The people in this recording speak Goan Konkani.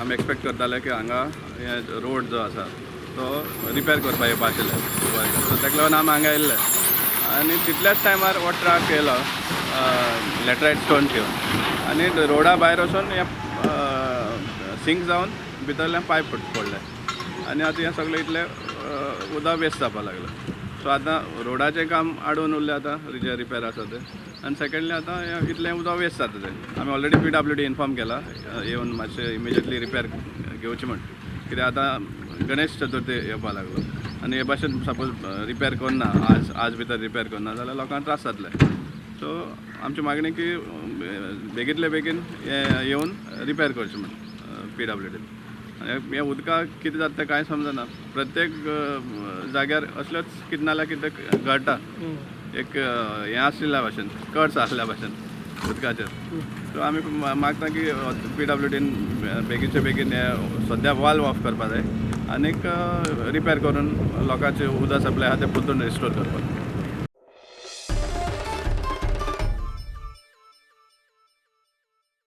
आमी एक्सपेक्ट करताले की हांगा हे रोड जो आसा तो रिपेर करपाक येवपा आशिल्ले. सो ताका लागून आमी हांगा येयल्ले आनी तितल्याच टायमार हो ट्रक येयलो लॅटरायट स्टोन घेवन आनी रोडा भायर वचून हे सिंक जावन भितरल्यान पायप पडले आनी आतां हें सगळें इतलें उदक वेस्ट जावपाक लागलें. सो आतां रोडाचें काम आडून उरलें आतां जे रिपेर आसा तें, आनी सेकेंडली आतां हें इतलें उदक वेस्ट जाता तें. आमी ऑलरेडी PWD inform केला येवन मातशें इमिजिएटली रिपेर घेवचें म्हण, कित्याक आतां गणेश चतुर्थी येवपाक लागलो आनी हे भाशेन सपोज रिपेर करना आज भितर रिपेर करना जाल्यार लोकांक त्रास जातले. सो आमची मागणी की बेगींतले बेगीन हें येवन रिपेर करचें म्हण PWD. आनी हें उदकाक कितें जाता तें कांय समजना. प्रत्येक जाग्यार असलेच कितें ना जाल्यार कितें घडटा, एक हें आशिल्ल्या भाशेन, कर्स आसल्या भाशेन उदकाचेर. सो आमी मागता की PWDन बेगीनचे बेगीन हें सद्या वाल्व ऑफ करपा जाय आनीक रिपेर करून लोकांचे उदक सप्लाय आसा तें परतून रिस्टोर करपाक.